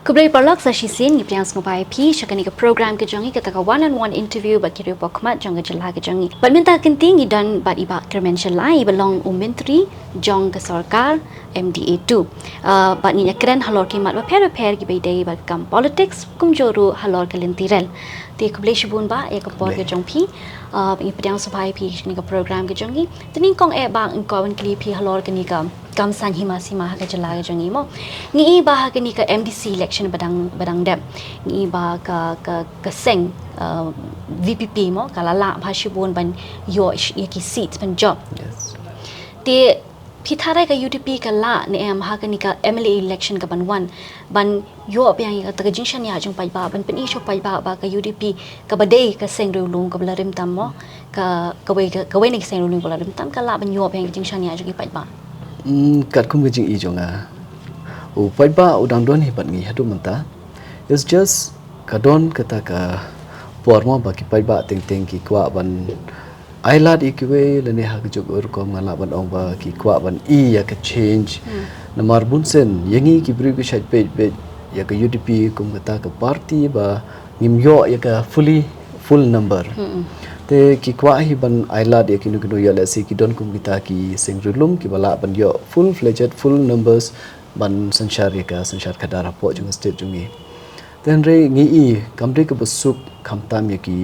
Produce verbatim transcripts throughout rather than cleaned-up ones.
Khublei paralok, sa shisien ngi pdiang sngewbha ïa phi sha kane ka program ka jong ngi, kata ka one on one interview bad ki riewpawkhmat jong ka jylla ka jong ngi. Bad mynta ka sngi ngi don bad i Bah Kyrmen Shylla, i ba long u myntri jong ka sorkar M D A two. Ah, bad ngin ïakren halor ki mat bapher bapher kiba ïadei bad ka kam politics, kumjuh ruh halor ka lynti rel. Te khublei shibun Bah ïa ka por ka jong phi. Ah, ngi pdiang sngewbha ïa phi sha kane ka program ka jong ngi. Te nyngkong eh Bah, nga kwah ban kylli phi halor kane ka kam saiñ hima sima ha ka jylla ka jong ngi mo. Ngi i ba ha kane ka M D C election ba dang, ba dang dep, ngi i ba ka, ka, ka seng, uh, V P P mo, ka la lah bha shibun ban ïoh sh-, ïa ki seat ban jop. Yes. Te phi tharai ka U D P ka lah ne em ha kane ka M L A election ka ban wan, ban ïoh biang ïa kata ka jingshaniah jong paidbah, ban pyni sha paidbah ba ka U D P kaba dei ka seng riewlum kaba la rim tam mo, ka, kawei ka, kawei na ki seng riewlum kaba la rim tam, ka lah ban ïoh biang ïa ka jingshaniah jong ki paidbah? Hmm, katkum ka jingïohi jong nga, u paidbah u dang don hi bad ngi haduh mynta. It's just ka don kata ka por mo ba ki paidbah teng teng ki kwah ban ai lad ïa kiwei, lane ha kajuh ka rukom nga lah ban ong ba ki kwah ban i ïa ka change. Hmm. Namar bun sien ïa ngi ki briew ki shait peit peit ïa ka U D P kum kata ka party ba ngim ïoh ïa ka fully, full number. Hmm. Te ki kwah hi ban ai lad ïa kino kino ïa, lehse ki don kum kita ki seng riewlum kiba lah ban ïoh full fledged, full numbers ban synshar ïa ka synshar khadar hapoh jong ka state jong ngi. Te hynrei ngi i kam dei kaba suk khamtam ïa ki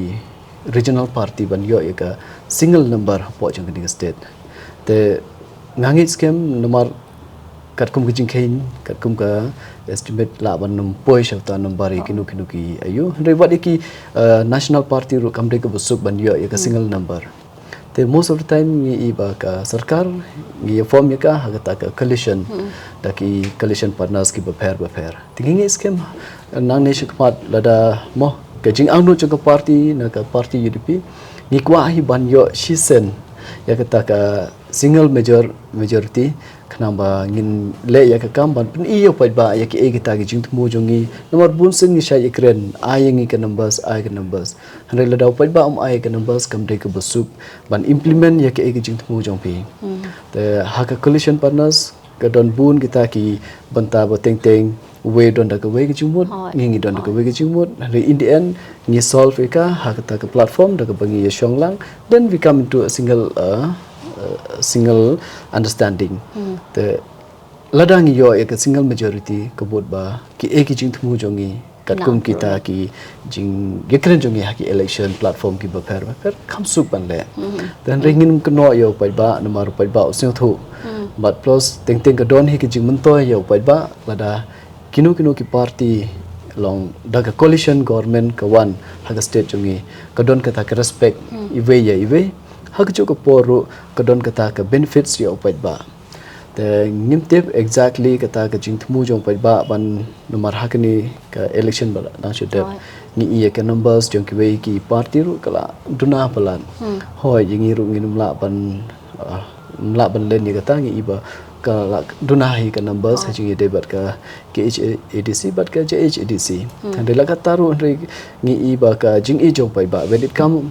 regional party ban ïoh ïa ka single number hapoh jong kane ka state. Te nga ngeit skhem namar katkum ka jingkheiñ, katkum ka estimate lah ban ym poi sha uta number ïa kino kino ki aïu. Hynrei wat ïa ki, uh, national party ruh kam dei kaba suk ban ïoh ïa ka single number. Te most of the time ngi i ba ka sorkar ngi ïa form ïa ka ha kata ka coalition, da ki coalition partners kiba pher bapher. Te ngi ngeit skhem nangne shakhmat lada mo ka jingangnud jong ka party na ka party U D P, ngi kwah hi ban ïoh shisien ïa kata ka single major-, majority, khnang ba ngin leh ïa ka kam ban pyni ïa u paidbah ïa kiei kita ki jingthmu jong ngi. Namar bun sien ngi shait ïakren, ai ïa ngi ka numbers, ai ka numbers. Hynrei lada u paidbah um ai ïa ka numbers kam dei kaba suk ban implement ïa kiei ki jingthmu jong phi. Hmm. Te ha ka coalition partners ka don bun kita ki bynta ba teng teng, uwei don da kawei ka jingmut, ngi, ngi don da kawei ka jingmut. Hynrei in the end ngi solve ïa ka ha kata ka platform da kaba ngi ïa shong lang. Then we come into a single, uh, uh, single understanding. Hmm. Te lada ngi ïoh ïa ka single majority, ka mut ba kiei ki jingthmu jong ngi katkum kita ki jingïakren jong ngi ha ki election platform kiba pher bapher kham suk ban leh. Hmm. Te hynrei ngin kynnoh ïa u paidbah namar u paidbah u sngewthuh. Hmm. Bad plus teng teng ka don hi ka jingmyntoi ïa u paidbah lada kino kino ki party long da ka coalition government ka wan ha ka state jong ngi, ka don kata ka respect iwei ïa iwei. Ha kajuh ka por ruh ka don kata ka benefits ïa u paidbah. Te ngim tip exactly kata ka jingthmu jong u paidbah ban namar ha kane ka election ba la dang shu dep, ngi i ïa ka numbers jong kiwei ki party ruh ka la duna palat. Hmm. Hooid, ïa ngi ruh ngim lah ban, ah, ngim lah ban len ïa kata, ngi i ba ka la duna hi ka numbers ha jingïadei bad ka K H A D C bad ka J H A D C. Hmm. Hynrei la katta ruh hynrei ngi i ba ka jingïeit jong u paidbah, when it come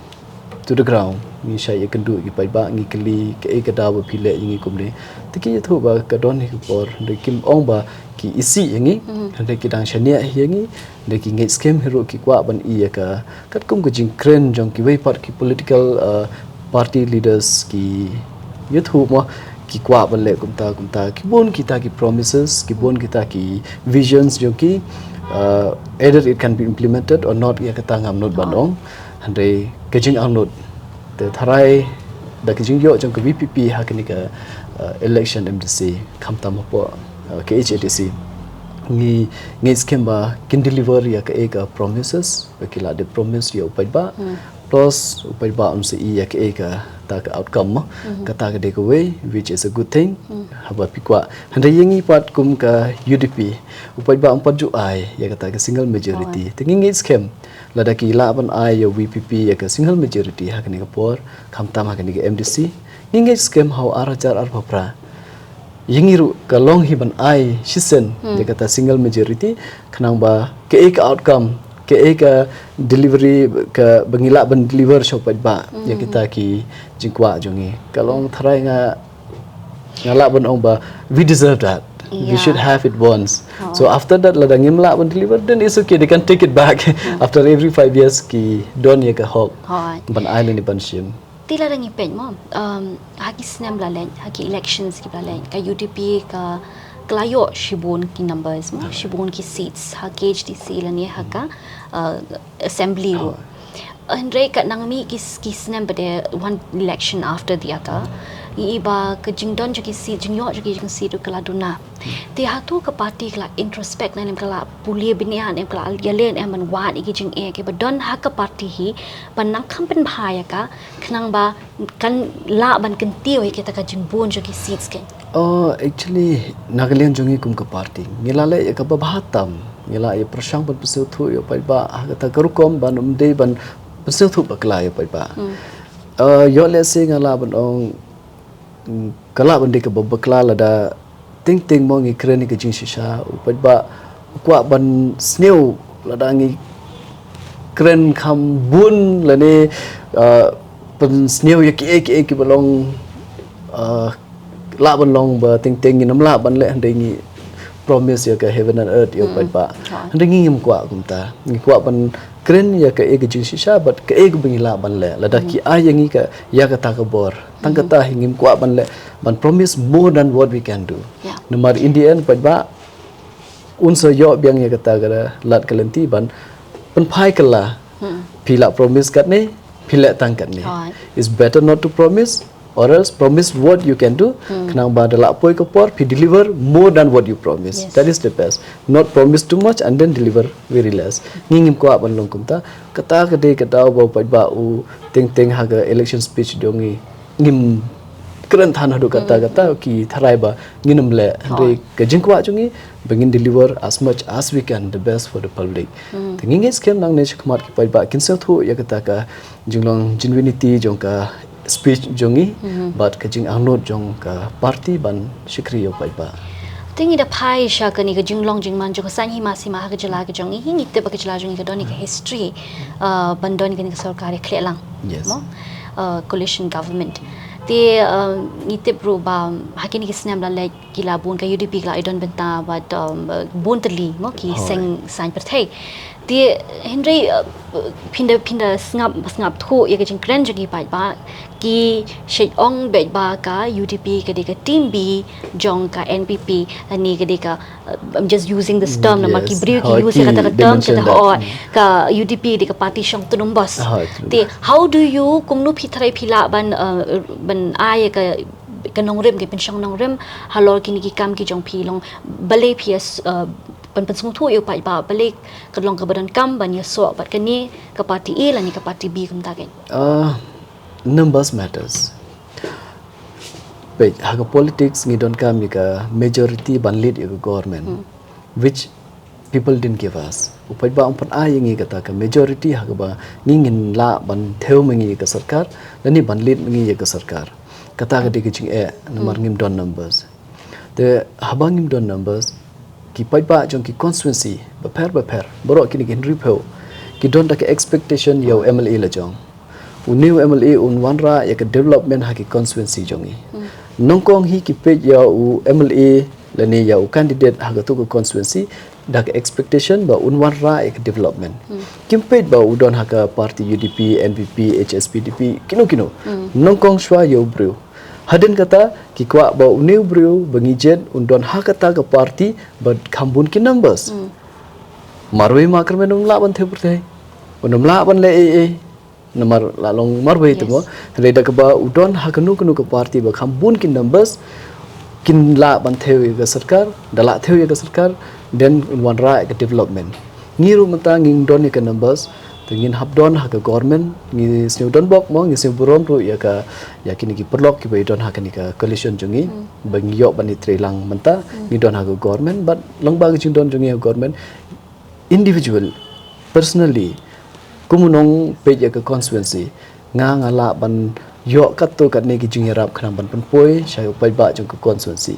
to the ground, ngi shait ïakynduh ïa ki paidbah, ngi kylli kaei ka daw ba phi leh ïa ngi kumne. Te ki ïathuh ba ka don hi ka por, hynrei kim ong ba ki isih ïa ngi, hynrei ki dang shaniah hi ïa ngi, hynrei ki ngeit skhem hi ruh ki kwah ban i ïa ka katkum ka jingkren jong kiwei pat ki political, uh, party leaders ki ïathuh mo, ki kwah ban leh kumta kumta, ki bun kita ki promises, ki bun kita ki visions jong ki, uh, either it can be implemented or not, ïa kata ngam nud ban ong. Hynrei ka jingangnud, te tharai da ka jingïoh jong ka V P P ha kane ka, uh, election M D C, khamtam hapoh, uh, K H A D C, ngi ngeit skhem ba kin deliver ïa kaei ka promises ba ki la dep promise ïa u paidbah. Hmm. Plus u paidbah un sa i ïa kaei kata ka outcome mo. Hmm. Kata ka dei kawei, which is a good thing. Hmm. Haba phi kwah. Hynrei ïa ngi pat kum ka U D P, u paidbah um pat ju ai ïa kata ka single majority. Te ngi ngeit skhem lada ki lah ban ai ïa u V P P ïa ka single majority ha kane ka por, khamtam ha kane ka M D C, ngi ngeit skhem ha u ar hajar arphew phra, ïa ngi ruh ka long hi ban ai shisien ïa kata single majority, khnang ba kaei ka outcome, kaei ka delivery kaba ngi lah ban deliver sha u paidbah ïa kita ki jingkwah jong ngi, ka long tharai nga, nga lah ban ong ba we deserve that. We should have it once. So after that, lada ngim lah ban deliver, then it's okay. They can take it back. After every five years, ki don ïa ka hok. Hooid. Ban ai lane ban shim. Te lada ngi peit mo, um, ha ki snem ba la leit, ha ki elections kiba la leit, ka U D P ka, ka la ïoh shibun ki numbers mo, shibun ki seats, ha K H A D C lane ha ka, uh, assembly ruh. Hynrei ka nang mih ki, ki snem pat de one election after the other. Ngi i ba ka jingdon jong ki seat, jingïoh jong ki jong seat ruh ka la duna. Te hato ka party ka la introspect ne em, ka la pule bniah ne em, ka la ïaleh ne em ban wad ïa ki jingeh kiba don ha ka party hi, ban nang kham pynbha ïa ka, khnang ba kan lah ban kyntiew ïa kita ka jingbun jong ki seats kein. Oh, actually, na ka liang jong ngi kum ka party, ngi la leh ïa kaba bha tam. Ngi la ïa pyrshang ban pynsngewthuh ïa u paidbah ha kata ka rukom ban ym dei ban pynsngewthuh bakla ïa u paidbah. Uh, ïoh lehse nga lah ban ong, mm, ka lah ban dei kaba bakla lada teng teng mo ngi kren ïa ka jingshisha, u paidbah u kwah ban sngewthuh lada ngi kren kham bun lane, uh, pynsngew ïa kiei kiei kiba long, uh, lah ban long ba teng teng ngin ym lah ban leh, hynrei ngi promise ïa ka heaven and earth ïa u paidbah. Hynrei ngi ngim kwah kumta. Ngi kwah ban kren ïa kaei ka jingshisha bad kaei kaba ngi lah ban leh. Lada ki ai ïa ngi ka, ïa kata ka bor, tang kata hi ngim kwah ban leh, ban promise more than what we can do. Namar in the end, paidbah un sa ïoh biang ïa kata ka lad ka lynti ban pynphai kylla. Phi la promise katne, phi leh tang katne. It's better not to promise, or else promise what you can do. Khnang ba da la poi ka por, phi deliver more than what you promise. That is the best. Not promise too much and then deliver very less. Ngi ngim kwah ban long kumta. Kata ka dei ka daw ba u paidbah u teng teng ha ka election speech jong ngi, ngim kren than haduh kata kata ki tharai ba ngin ym leh. Hynrei ka jingkwah jong ngi ba ngin deliver as much as we can, the best for the public. Te ngi ngeit skhem nangne shakhmat ki paidbah kin sngewthuh ïa kata ka jinglong genuinity jong ka speech jong ngi bad ka jingangnud jong ka party ban shakri ïa u paidbah. Te ngi da phai sha kane ka jinglong jingman jong ka saiñ hima sima ha ka jylla ka jong ngi, ngi tip ba ka jylla jong ngi ka don ïa ka history, uh, ban don kane ka sorkar ïakhlieh lang. Mo? Uh, coalition government. Te, uh, ngi tip ruh ba ha kine ki snem ba la leit ki la bun, ka U D P ka la ïadon bynta bad, um, bun tylli mo ki seng saiñ pyrthei. Te hynrei, uh, phin da, phin da sngap, sngap thuh ïa ka jingkren jong ki paidbah, ki shait ong beit ba ka U D P ka dei ka team B jong ka N P P, lane ka dei ka, uh, I'm just using this term, namar ki briew ki use ïa kata ka term, kata hooid, ka U D P dei ka party shong tnum bos. Te how do you, kumno phi tharai phi lah ban, uh, ban ai ïa ka ka nongrim, ka pynshong nongrim halor kine ki kam ki jong phi, long balei phi ïa, uh, pyn, pynsngewthuh ïa u paidbah, balei ka long kaba donkam ban ïasoh bad kane ka party A lane ka party B kumta kein? Uh, numbers matters. Peit, ha ka politics ngi donkam ïa ka majority ban lead ïa ka government, which people didn't give us. U paidbah um pyn-ai ïa ngi kata ka majority ha kaba ngi ngin lah ban thew ma ngi ïa ka sorkar lane ban lead ma ngi ïa ka sorkar. Kata ka dei ka jingeh namar ngim don numbers. Te haba ngim don numbers, ki paidbah jong ki constituency bapher bapher, baroh kine ki hynriewphew, ki don da ka expectation ïa u M L A la jong. Une u M L A un wanrah ïa ka development ha ki constituency jong ngi. Nyngkong hi ki peit ïa u M L A lane ïa u candidate ha katu ka constituency da ka expectation ba un wanrah ïa ka development. Kim peit ba u don ha ka party U D P, N P P, H S P D P, kino kino. Nyngkong shuwa ïa u briew. Hadien kata ki kwah ba une u briew ba ngi jied un don ha kata ka party bad kham bun ki numbers. Marwei ma kyrmen um lah ban thew pyrthei. Un um lah ban leh ei ei. Namar la long marwei te mo. Hynrei da kaba u don ha kano kano ka party ba kham bun ki numbers, kin lah ban thew ïa ka sorkar, da lah thew ïa ka sorkar, then un wanrah ïa ka development. Ngi ruh mynta ngim don ïa ka numbers, te ngin hap don ha ka government, ngi sngew donbok mo, ngi sngew burom ruh ïa ka, ïa kine ki paralok kiba ïadon ha kane ka coalition jong ngi, ba ngi ïoh ban ïatrei lang mynta, ngi don ha ka government, bad lyngba ka jingdon jong ngi ha ka government, individual, personally, kum u nongpeit ïa ka constituency, nga nga lah ban ïoh katto katne ki jingïarap khnang ban pynpoi sha u paidbah jong ka constituency.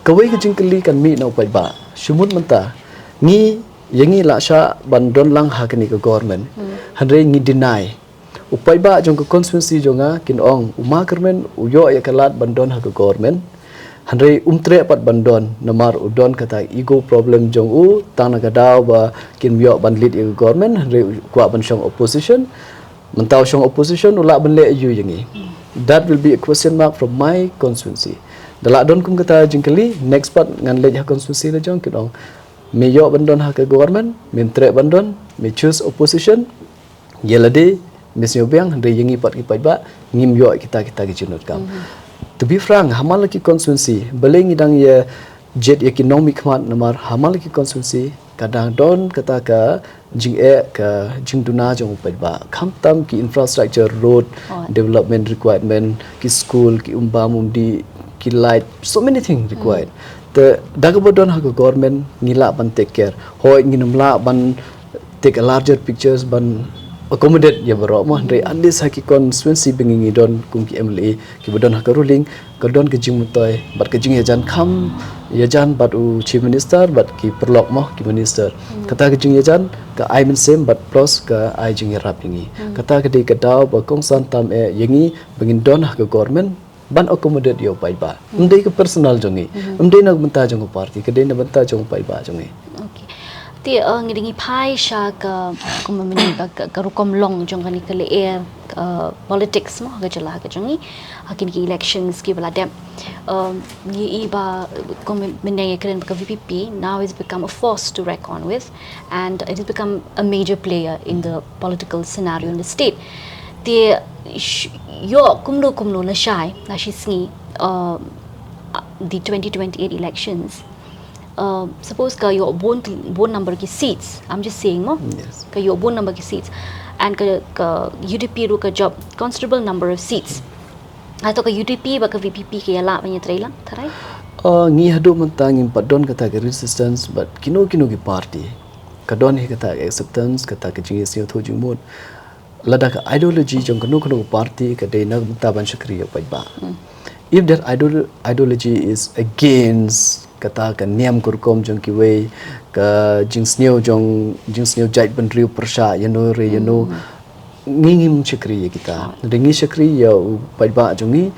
Kawei ka jingkylli kan mih na u paidbah, shu mut mynta ngi, ïa ngi lah shah ban don lang ha kane ka government. Hynrei ngi deny. U paidbah jong ka constituency jong nga kin ong u ma kyrmen u ïoh ïa ka lad ban don ha ka government. Hynrei um treh pat ban don, namar u don kata ego problem jong u, tang na ka daw ba kim ïoh ban lead ïa ka government, hynrei u kwah ban shong opposition. Mynta u shong opposition u lah ban leh aiu ïa ngi. That will be a question mark from my constituency. Da lah don kum kata jingkylli, next pat ngan leit ha constituency la jong, kin ong, me ïoh ban don ha ka government, mem treh ban don, me choose opposition, ïa lade me sngewbiang, hynrei ïa ngi pat ki paidbah ngim ïoh kita kita ki jingdonkam. To be frank, ha man la ki constituency, balei ngi dang ïa jied ïa ki nongmihkhmat, namar ha man la ki constituency ka dang don kata ka jingeh, ka jingduna jong u paidbah, khamtam ki infrastructure, road, development requirement, ki school, ki umbam umdih, ki light, so many things required. Te da kaba don ha ka government ngi lah ban take care. Hooid, ngim lah ban take a larger pictures ban accommodate ïa baroh mo, hynrei at least ha ki constituency ba ngi ngi don kum ki M L A kiba don ha ka ruling, ka don ka jingmyntoi bad ka jingïajan kham ïajan bad u chief minister bad ki paralok mo, ki minister. Kata ka jingïajan ka ai mynsiem bad plus ka ai jingïarap ïa ngi. Kata ka dei ka daw ba kongsan tam eh ïa ngi ba ngin don ha ka government ban accommodate ïa u paidbah. Ym dei ka personal jong ngi, ym dei na ka bynta jong ka party, ka dei na ka bynta jong u paidbah jong ngi. Okay. Te uh, ngi dang ïa phai sha ka, ka, ka, ka rukom long jong kane ka lyer uh, politics mo, ka jylla ka jong ngi, ha kine ki elections kiba la dep. Um, ngi i ba, kum mynne ngi kren ba ka V P P now has become a force to reckon with, and it has become a major player in the political scenario in the state. Te sh- ïoh kumno kumno lashai, la shi sngi, uh, the twenty twenty-eight elections. Uh, suppose ka ïoh bun, bun number ki seats. I'm just saying mo. Yes. Ka ïoh bun number ki seats. And ka, ka U D P ruh ka jop considerable number of seats. Hato ka U D P bad ka V P P ka ïalah ban ïatrei lang, tharai? Uh, ngi haduh mynta ngim pat don kata ka resistance bad kino kino ki party. Ka don hi kata ka acceptance, kata ka jingïasngewthuh jingmut. Lada ka ideology jong kano kano ka party ka dei na ka bynta ban shakri ïa u paidbah. If that idol- ideology is against kata ka niam ka rukom jong kiwei, ka jingsngew jong, jingsngew jaitbynriew pyrshah ïano re ïano, ngi ngim shakri ïa kita. Ngi shakri ïa u paidbah jong ngi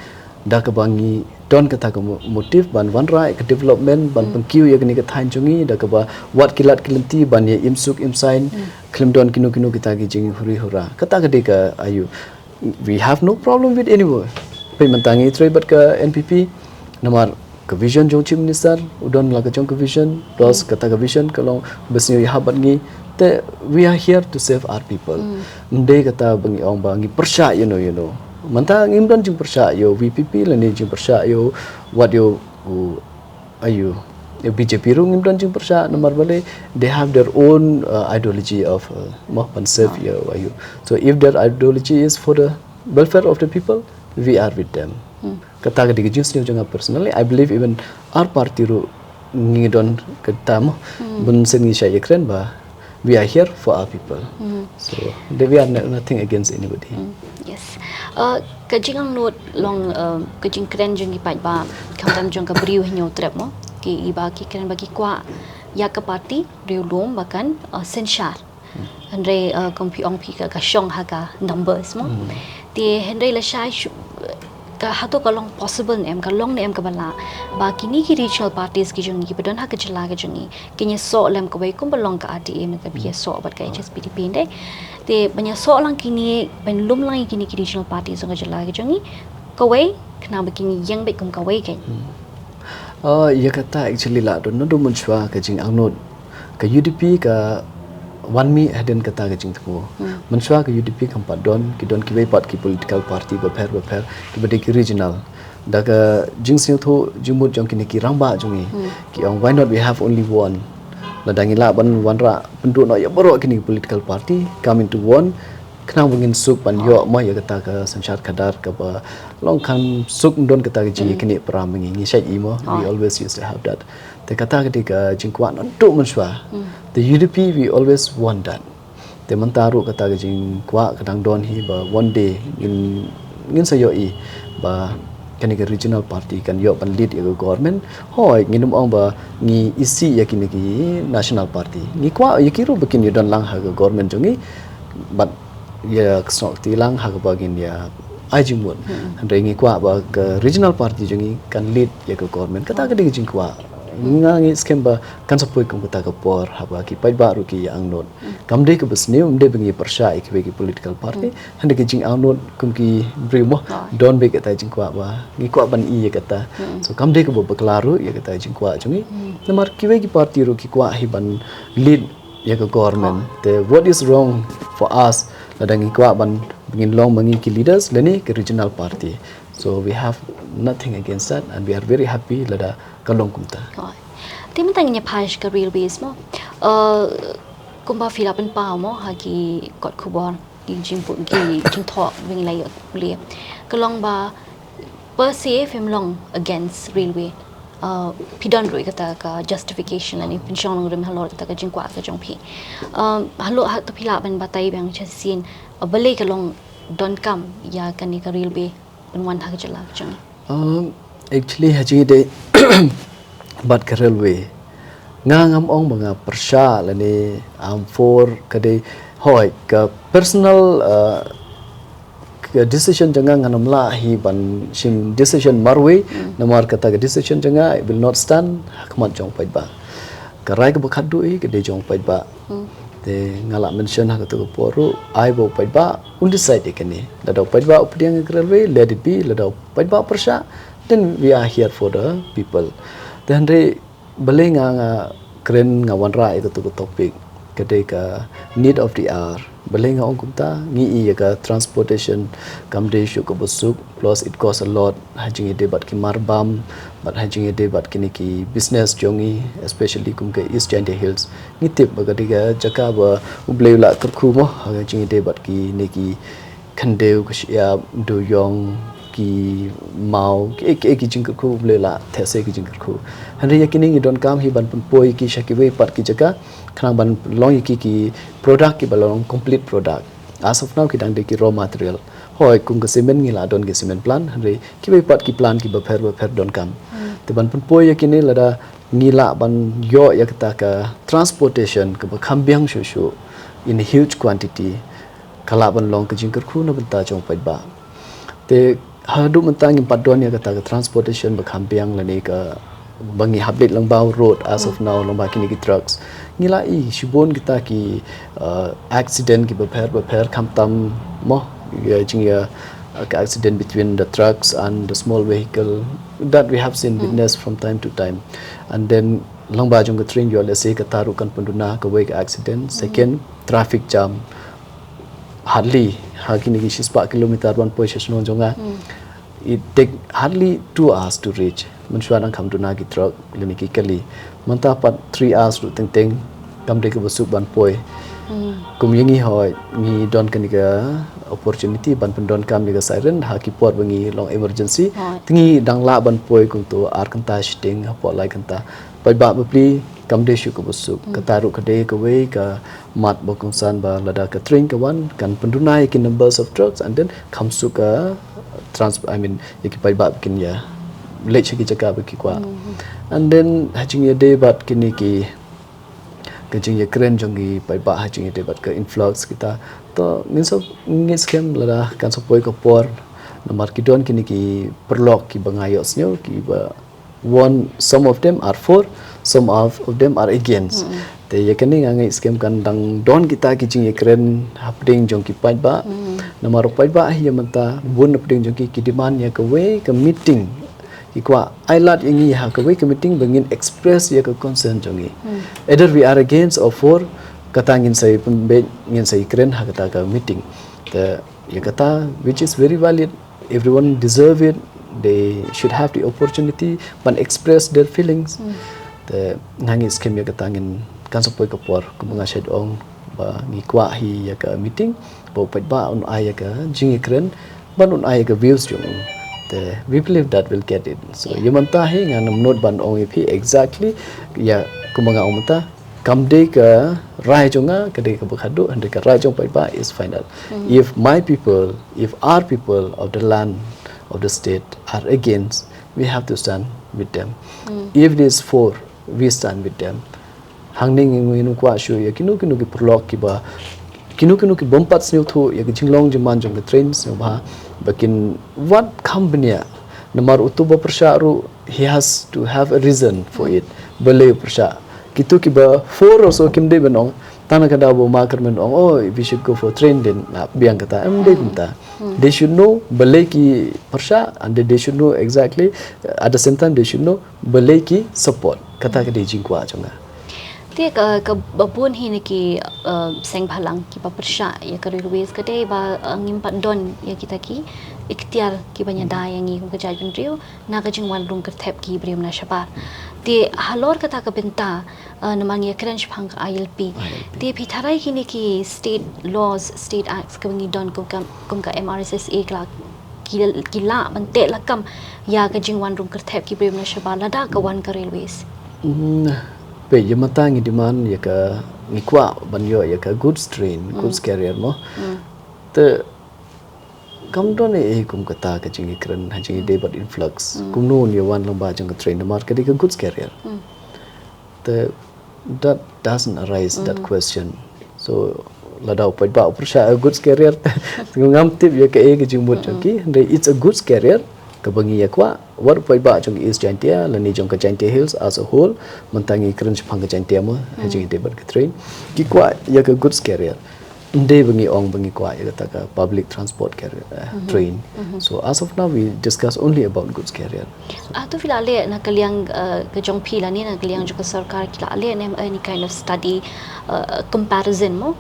da kaba ngi don kata ka mo- motive ban wanrah ka development, ban pynkiew ïa kane ka thaiñ jong ngi da kaba wat ki lad ki lynti ban ïa im suk im saiñ, khlem don kino kino kita ki jinghuri hura. Kata ka dei ka aiu. We have no problem with anyone. Pynmynta ngi trei bad ka N P P namar ka vision jong Chief Minister u don la ka jong ka vision, plus kata ka vision ka long ba sngewbha ïahap bad ngi. Te we are here to serve our people. Ym dei kata ba ngi ong ba ngi pyrshah ïano ïano. Mynta ngim don jingpyrshah ïa u V P P lane jingpyrshah ïa u wat ïa u aiu. Ïa B J P ruh ngim don jingpyrshah namar balei, they have their own uh, ideology of uh, mo ban serve ïa u aiu. So if their ideology is for the welfare of the people, we are with them. Kata ka dei ka jingsngew jong nga personally. I believe even our party ruh ngi don kata mo. Bun sien ngi shah ïakren ba we are here for our people. So that we are no- nothing against anybody. Yes. Uh, ka jingangnud long uh, ka jingkren jong ki paidbah, khamtam jong ka briew Hynñiewtrep mo, ki i ba ki kren ba ki kwah ïa ka party riewlum ba kan uh, synshar. Hynrei uh, kum phi ong phi ka, ka shong ha ka numbers mo. Te hynrei lashai shu- ka hato ka long possible ne em, ka long ne em kaba lah ba kine ki regional parties ki jong ngi kiba don ha ka jylla ka jong ngi kin ïasoh lem kawei kumba long ka R T M, ka ba ïasoh bad ka H S P D P hynrei. Te ban ïasoh lang kine, ban lum lang ïa kine ki regional parties jong ka jylla ka jong ngi kawei, khnang ba kin ïeng beit kum kawei kein. Uh, ïa kata actually la don naduh mynshuwa ka jingangnud. Ka U D P ka wan mih hadien kata ka jingthmu. Mynshuwa ka U D P kam pat don, ki don kiwei pat ki political party bapher bapher kiba dei ki regional. Da ka jingsngewthuh jingmut jong kine ki rangbah jong ngi, ki ong why not we have only one. Lada ngi lah ban wanrah pynduh noh ïa baroh kine ki political party come into one, khnang ba ngin suk ban ïoh mo ïa kata ka synshar khadar kaba long kham suk, ym don kata ka jingïaknieh para ma ngi, ngi shait i mo. We always used to have that. Te kata ka dei ka jingkwah naduh mynshuwa. Te U D P we always want that. Te mynta ruh kata ka jingkwah ka dang don hi ba one day ngin, ngin sa ïohi ba kane ka regional party kan ïoh ban lead ïa ka government. Hooid, ngin ym ong ba ngi isih ïa kine ki national party. Ngi kwah ïa ki ruh ba kin ïa don lang ha ka government jong ngi. Bad ïa ka snoh kti lang ha kaba ngin ïa ai jingmut. Hynrei ngi kwah ba ka regional party jong ngi kan lead ïa ka government. Kata ka dei ka jingkwah. Nga ngi skhem ba kan sa poi kum kata ka por haba ki paidbah ruh ki ïa angnud. Kam dei kaba sniew, ym dei ba ngi pyrshah ïa kiwei ki political party. Hynrei ka jingangnud kum ki briew mo. Don beit kata jingkwah ba ngi kwah ban ïa kata. So kam dei kaba bakla ruh ïa kata jingkwah jong ngi. Namar kiwei ki party ruh ki kwah hi ban lead ïa ka government. Te what is wrong for us lada ngi kwah ban ngin long ma ngi ki leaders lane ki regional party. So we have nothing against that and we are very happy lada ka long kumta. Te mynta ngin ïa phai sha ka railways mo. Uh, kumba phi la pynpaw mo ha ki kot khubor, ki jingput, ki jingthoh ba ngi la ïoh pule. Ka long ba per se phim long against railway. Uh, phi don ruh kata ka justification lane pynshong nongrim halor kata ka jingkwah ka jong phi. Um, halor ha to phi lah ban batai biang shisien, uh, balei ka long donkam ïa kane ka railway ban wan ha ka jylla ka jong ngi. Um, actually ha jingïadei bad ka railway, nga ngam ong ba nga pyrshah lane I'm for, ka dei hoi ka personal, uh, ka decision jong nga, ngan ym lah hi ban shim decision marwei. Namar kata ka decision jong nga it will not stand ha khmat jong paidbah. Ka rai kaba khatduh hi ka dei jong paidbah. Te nga la mention ha katu ka por ruh, ai ba u paidbah un decide ïa kane. Lada u paidbah u pdiang ïa ka railway, let it be. Lada u paidbah u pyrshah, then we are here for the people. Te hynrei balei nga nga kren, nga wanrah ïa katu ka topic, ka dei ka need of the hour. Balei nga ong kumta? Ngi i ïa ka transportation kam dei shuh kaba suk, plus it cost a lot. Ha jingïadei bad ki marbam, bad ha jingïadei bad kine ki business jong ngi, especially kum ka East Jaintia Hills. Ngi tip ba ka dei ka jaka ba U Blei u la kyrkhu mo ha jingïadei bad kine ki khyndew, ka shyiap, dewïong, ki maw, ki, ki, ki jingkyrkhu U Blei u la theh se ki jingkyrkhu. Hynrei ïa kine ngi donkam hi ban pynpoi ki sha kiwei pat ki jaka, khnang ban long ïa ki ki product kiba long complete product. As of now ki dang dei ki raw material. Hoi, kum ka cement ngi la don ki cement plant, hynrei kiwei pat ki plant kiba pher ba pher donkam. Te ban pynpoi ïa kine lada ngi lah ban ïoh ïa kata ka transportation kaba kham biang shuh shuh in a huge quantity, ka lah ban long ka jingkyrkhu na bynta jong paidbah. Te haduh mynta ngim pat don ïa kata ka transportation ba kham biang lane ka ba ngi hap leit lyngba u road as of now lyngba kine ki trucks. Ngi la i shibun kita ki, uh, accident kiba pher ba pher, khamtam mo, ïa jingïa, uh, ka accident between the trucks and the small vehicle that we have seen witness from time to time. And then lyngba jong ka train ïoh lehse kata ruh kan pynduna kawei ka accident. Second, traffic jam. Hardly ha kine ki shispah kilometer ban poi sha shnong jong nga, it take hardly two hours to reach. Mynshuwa dang kham duna ki truck lane ki kali. Mynta pat three hours ruh teng teng kam dei kaba suk ban poi. Kum ïa ngi hoi, ngi don kane ka opportunity ban pyndonkam ïa ka siren ha ki por ba ngi long emergency. Te ngi dang lah ban poi kumto ar kynta shiteng hapoh lai kynta. Paidbah bapli kam dei shuh kaba suk. Kata ruh ka dei kawei ka mat ba kongsan ba lada ka train ka wan kan pynduna ïa ki numbers of trucks and then kham suk ka trans-, I mean, ïa ki paidbah ba kin ïa leit sha ki jaka ba ki kwah. And then ha jingïadei bad kine ki, ka jingïakren jong ki paidbah ha jingïadei bad ka influx kita. To ngin sa, ngin skhem lada kan sa poi ka por. Namar ki don kine ki paralok kiba nga ïohsngew kiba one, some of them are for, some of, of them are against. Te ïa kane nga ngeit skhem kan dang don kita ki jingïakren hapdeng jong ki paidbah. Namar u paidbah hi ïa mynta bun hapdeng jong ki ki demand ïa kawei ka meeting. Ki kwah ai lad ïa ngi ha kawei ka meeting ba ngin express ïa ka concern jong ngi. Either we are against or for, kata ngin sa ïa pynbeit, ngin sa ïakren ha kata ka meeting. Te ïa kata, which is very valid. Everyone deserve it. They should have the opportunity ban express their feelings. Te nga ngeit skhem ïa kata ngin kan sa poi ka por kumba nga shait ong ba ngi kwah hi ïa ka meeting ba u paidbah un ai ïa ka jingïakren ban un ai ïa ka views jong u. Te we believe that we'll get it. So ïa mynta hi ngan ym nud ban ong ïa phi exactly ïa kumba nga ong mynta. Kam dei ka rai jong nga, ka dei kaba khadduh, hynrei ka rai jong paidbah is final. If my people, if our people of the land, of the state are against, we have to stand with them. If it is for, we stand with them. Hangne ngin, ngin kwah shuh ïa kino kino ki paralok kiba, kino kino ki bym pat sngewthuh ïa ki jinglong jingman jong ka train sngewbha Ba kin wad kham bniah. Namar utu ba pyrshah ruh, he has to have a reason for it. Balei u pyrshah. Kitu kiba for also kim dei ban ong. Tang na ka daw ba ma kyrmen ong, oh, we should go for train din. Na biang kata, em dei kumta. They should know balei ki pyrshah, and they should know exactly, at the same time they should know balei ki support. Kata ka dei jingkwah jong nga. Te ka, ka ba bun hi na ki, uh, seng bhalang ki ba pyrshah ïa ka railways ka dei ba, uh, ngim pat don ïa kita ki ikhtiar ki ban ïada ïa ngi kum ka jaitbynriew na ka jingwan rung kyrthep ki briew na shabar. Te halor kata ka bynta, uh, namar ngi ïa kren shaphang ka I L P. I L P. Te phi tharai kine ki state laws, state acts ka ba ngi don kum ka, kum ka M R S S A ka la ki, ki lah ban teh lakam ïa ka jingwan rung kyrthep ki briew na shabar lada ka wan ka railways. Hmm, peit ïa mynta ngi demand ïa ka, ngi kwah ban ïoh ïa ka goods train, goods carrier mo. Te kam don ei ei kum kata ka jingïakren ha jingïadei bad influx. Kumno un ïa wan lyngba jong ka train namar ka dei ka goods carrier. Te that doesn't arise that question. So lada u paidbah u pyrshah a goods carrier, ngam tip ïa kaei ka jingmut jong ki. Hynrei it's a goods carrier kaba ngi ïa kwah. Wat u paidbah jong ka East Jaintia lane jong ka Jaintia Hills as a whole, mynta ngi kren shaphang ka Jaintia mo, ha jingïadei bad ka train, ki kwah ïa ka goods carrier. Ym dei ba ngi ong ba ngi kwah ïa kata ka public transport carrier, eh, train. So as of now we discuss only about goods carrier. Ah, to phi la leh na ka liang, uh, ka jong phi lane na ka liang jong ka sorkar ki la leh ne em any kind of study, uh, comparison mo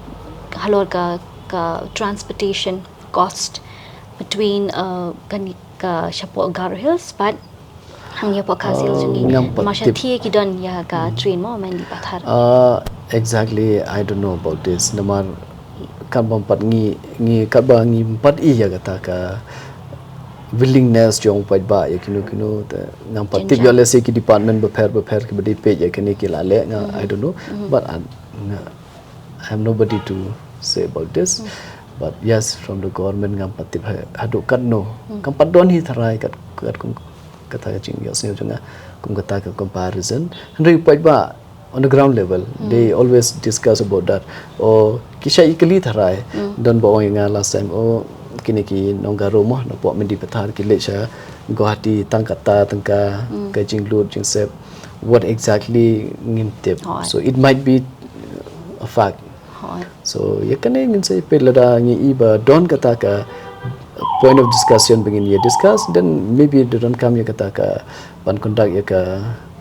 halor ka, ka transportation cost between, uh, ka ni, ka shapoh Garo Hills bad hangne hapoh Khasi Hills jong ngi. Ngam pat tip. Namar sha thie ki don ïa ka train mo, Mendipathar. Uh, exactly, I don't know about this. Namar katba ym pat ngi, ngi katba ngim pat i ïa kata ka willingness jong u paidbah ïa kino kino, te ngam pat tip ïa, let's say, ki department bapher bapher kiba dei peit ïa kane ki la leh, nga, I don't know. But, uh, nga, I have nobody to say about this. But yes, from the government ngam pat tip ha-, haduh katno. Kam pat don hi tharai kat, kat kum kata ka jingïohsngew jong nga kum kata ka comparison. Hynrei u paidbah on the ground level, they always discuss about that. O ki shah ïakylli tharai, don ba ong ïa nga last time, o kine ki nong Garo mo napoh Mendipathar ki leit sha Guwahati tang kata tang ka, ka jinglut jingsep. What exactly ngim tip. So it might be a fact. So ïa kane ngin sa ïa peit lada ngi i ba don kata ka point of discussion ba ngin ïa discuss, then maybe da donkam ïa kata ka ban conduct ïa ka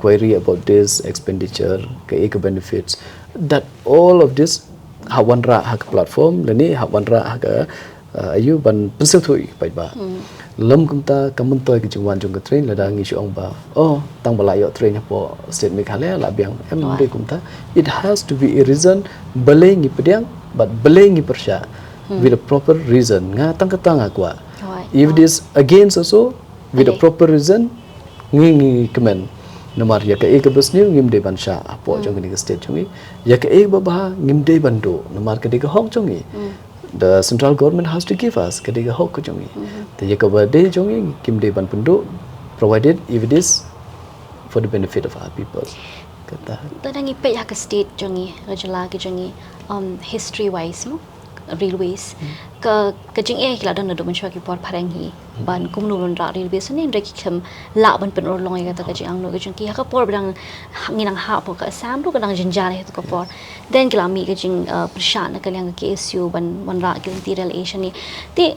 query about this expenditure, kaei ka benefits, that all of this hap wanrah ha ka platform lane hap wanrah ha ka, uh, aïu ban pynsngewthuh ïa ki paidbah. Lym kumta kam myntoi ka jingwan jong ka train lada ngi shu ong ba, oh, tang ba la ïoh train hapoh state Meghalaya la biang. Em dei kumta. It has to be a reason balei ngi pdiang bad balei ngi pyrshah, with a proper reason. Nga tang kata nga kwah. If it is against also, with a proper reason, ngi, ngi kmen. Namar ïa kaei kaba sniew ngim dei ban shah hapoh jong kane ka state jong ngi. Ïa kaei ba bha ngim dei ban duh namar ka dei ka hok jong ngi. The central government has to give us, ka dei ka hok ka jong ngi. Te ïa kaba dei jong ngi kim dei ban pynduh, provided if it is for the benefit of our people. Kata. Lada ngi peit ha ka state jong ngi, ka jylla ka jong ngi, um, history wise mo, railways. Ka, ka jingeh ki la don naduh mynshuwa ki por phareng hi. Ban kumno ban rah railways ne, hynrei ki khlem lah ban pynurlong ïa kata ka jingangnud ka jong ki. Ha ka por ba dang ngi nang hap hapoh ka Assam ruh ka dang jynjar ha tu ka por. Then ki la mih ka jing, uh, pyrshah na ka liang ka K S U ban, ban rah ki lynti rail shane. Te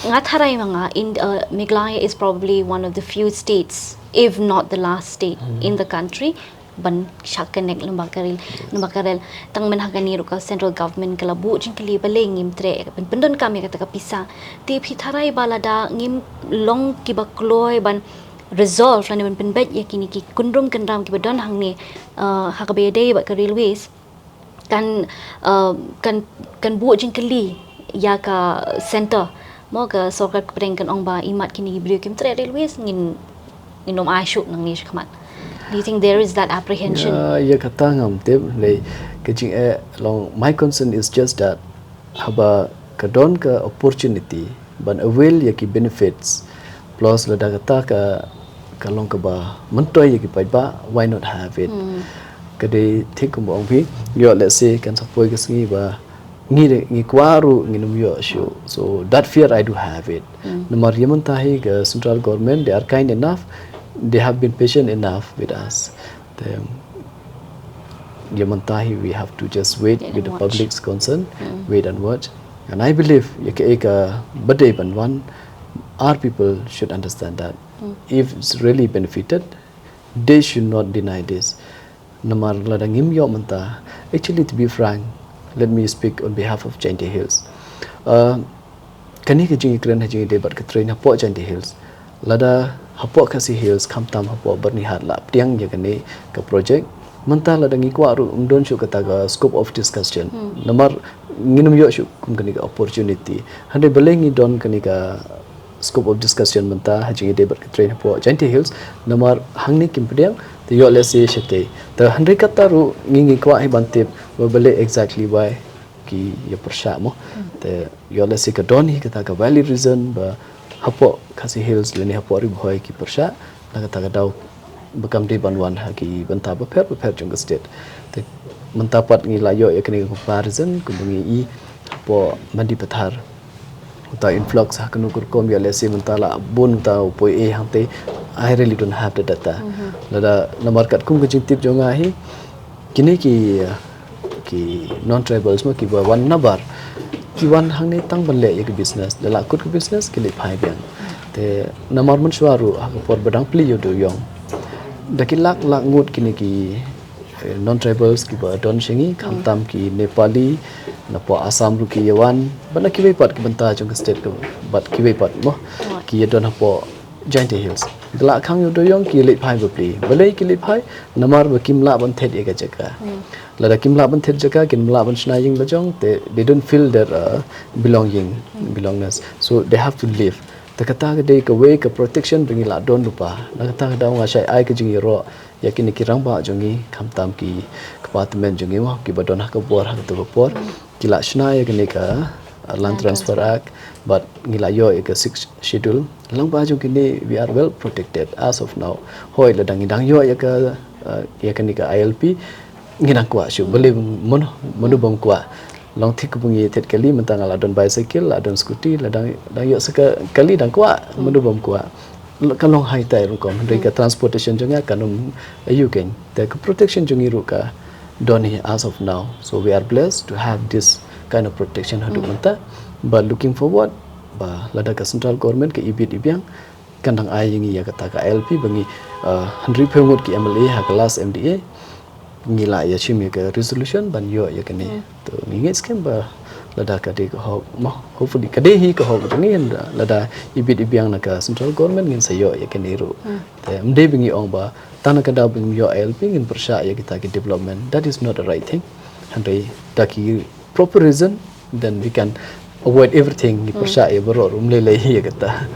nga tharai ma nga in, uh, Meghalaya is probably one of the few states, if not the last state in the country, ban shah connect lyngba ka rail, lyngba ka rail. Tang mynta ha kane ruh ka central government ka la buh jingkylli balei ngim treh ban pyndonkam ïa kata ka pisa. Te phi tharai ba lada ngim long kiba kloi ban resolve lane ban pynbeit ïa kine ki kynrum kynram kiba don hangne, uh, ha kaba ïadei bad ka railways. Kan, uh, kan, kan buh jingkylli ïa ka center mo, ka sorkar ka pyrshang kan ong ba imat kine ki briew kim treh railways ngin, ngin ym ai shuh nangne shakhmat. Do you think there is that apprehension? Ïa, ïa kata ngam tip, lei ka jingeh long, my concern is just that haba ka don ka opportunity ban avail ïa ki benefits, plus lada kata ka, ka long kaba myntoi ïa ki paidbah, why not have it? Ka dei thik kumba ong phi, ïoh, let's say kan sa poi ka sngi ba Ngi de, ngi kwah ruh ngin ym ïoh shuh. So that fear I do have it. Namar ïa mynta hi ka central government, they are kind enough, they have been patient enough with us. Te ïa mynta hi we have to just wait with the public's concern, wait and watch. And I believe ïa ka, ïa ka ba dei ban wan, our people should understand that if it's really benefited, they should not deny this. Namar lada ngim ïoh mynta, actually, to be frank, let me speak on behalf of Jaintia Hills. Uh, kane ka jingïakren ha jingïadei bad ka train hapoh Jaintia Hills. Lada hapoh Khasi Hills, khamtam hapoh Byrnihat la pdiang ïa kane ka project, mynta lada ngi kwah ruh ym don shuh kata ka scope of discussion. Namar ngin ym ïoh shuh kum kane ka opportunity. Hynrei balei ngi don kane ka scope of discussion mynta ha jingïadei bad ka train hapoh Jaintia Hills, namar hangne kim pdiang, te ïoh lehse shatei. Te hynrei kata ruh ngi, ngi kwah hi ban tip ba balei exactly why ki ïa pyrshah mo. Te ïoh lehse ka don hi kata ka valid reason ba hapoh Khasi Hills lane hapoh Ri Bhoi ki pyrshah na kata ka daw ba kam dei ban wan ha ki bynta bapher bapher jong ka state. Te mynta pat ngi la ïoh ïa kane ka comparison kumba ngi i hapoh Mendipathar. Uta influx ha kano ka rukom, ïoh lehse mynta la bun uta u poi ei hangtei. I really don't have the data. Lada namar katkum ka jingtip jong nga hi, kine ki, ki non-tribals mo kiba wan nabar, ki wan hangne tang ban leh ïa ka business, da la kut ka business ki leit phai biang. Te namar mynshuwa ruh ha ka por ba dang plie ïa u dewïong, da ki lak lak ngut kine ki, eh, non-tribals kiba don sha ngi, khamtam ki Nepali, napoh Assam ruh ki ïa wan, bad na kiwei pat ki bynta jong ka state ka, bad kiwei pat mo, ki ïa don hapoh Jaintia Hills. Da la khang ïa u dewïong ki leit phai bapli. Balei ki leit phai? Namar ba kim lah ban thied ïa ka jaka. Lada kim lah ban thied jaka, kim lah ban shna ïing la jong, te they don't feel their, uh, belonging, belongness. So they have to leave. Te kata ka dei kawei ka protection ba ngi la don lypa. Na kata ka daw nga shah ai ka jingïaroh ïa kine ki rangbah jong ngi, khamtam ki kpa tymmen jong ngi mo, kiba don ha ka bor ha kato ka por, ki la shna ïa kane ka, uh, Land Transfer Act, bad ngi la ïoh ïa ka Sixth Schedule. Lyngba jong kine we are well protected as of now. Hooid, lada ngi dang ïoh ïa ka, uh, ïa kane ka I L P, ngi dang kwah shuh, balei mano, mano bym kwah. Long thik ba ngi thied kali, mynta nga la don bicycle, la don scooty, la dang, dang ïoh sa ka kali dang kwah, mano bym kwah. Ka long high tide rukom, hynrei ka transportation jong nga kan ym ïoh kein. Te ka protection jong ngi ruh ka don hi as of now. So we are blessed to have this kind of protection haduh mynta. But looking forward, ba lada ka central government ka ibit ibiang, kan dang ai ïa ngi ïa kata ka I L P ba ngi, uh, hynriewphew ngut ki M L A ha ka last M D A. Ngi la ïa shim ïa ka resolution ban ïoh ïa kane. To ngi ngeit skhem ba lada ka dei ka hok mo, hopefully ka dei hi ka hok jong ngi, lada ibit ibiang na ka central government ngin sa ïoh ïa kane ruh. Te ym dei ba ngi ong ba tang na ka daw ba ngim ïoh I L P ngin pyrshah ïa kita ki development. That is not the right thing. Hynrei da ki proper reason, then we can avoid everything. Ngi pyrshah ïa baroh ruh, ym lei lei ïa kata.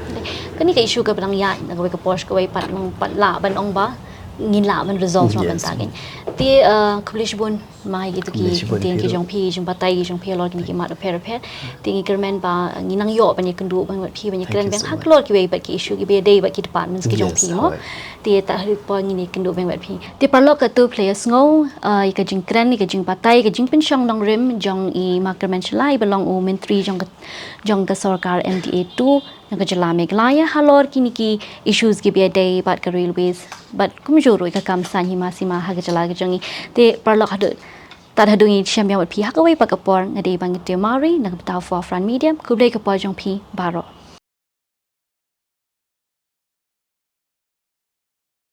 Kane ka issue kaba dang ïaid na kawei ka por sha kawei pat, long pat lah ban ong ba ngin lah ban resolve na ka bynta kane. Te, uh, khublei shibun ma ïa kito ki kyntien ki jong phi, jingbatai ki jong phi halor kine ki mat bapher bapher. Te ngi kyrmen ba ngin nang ïoh ban ïakynduh bad phi, ban ïakren biang ha halor kiwei pat ki issue kiba ïadei bad ki departments ki jong phi mo. Te tad haduh ka por ngin ïakynduh biang bad phi. Te paralok, katto phi la ïa sngew, uh, ïa ka jingkren, ïa ka jingbatai, ïa ka jingpynshong nongrim jong i Ma Kyrmen Shylla iba long u Myntri jong ka, jong ka sorkar M D A two na ka jylla Meghalaya halor kine ki issues kiba ïadei bad ka railways bad kumjuh ruh ïa ka kam saiñ hima sima ha ka jylla ka jong ngi. Te paralok, haduh, tad haduh ngin ïashem biang bad phi ha kawei pat ka por, nga dei Bangteo Mawrie na ka bynta u Four Front Media. Khublei ka por jong phi baroh.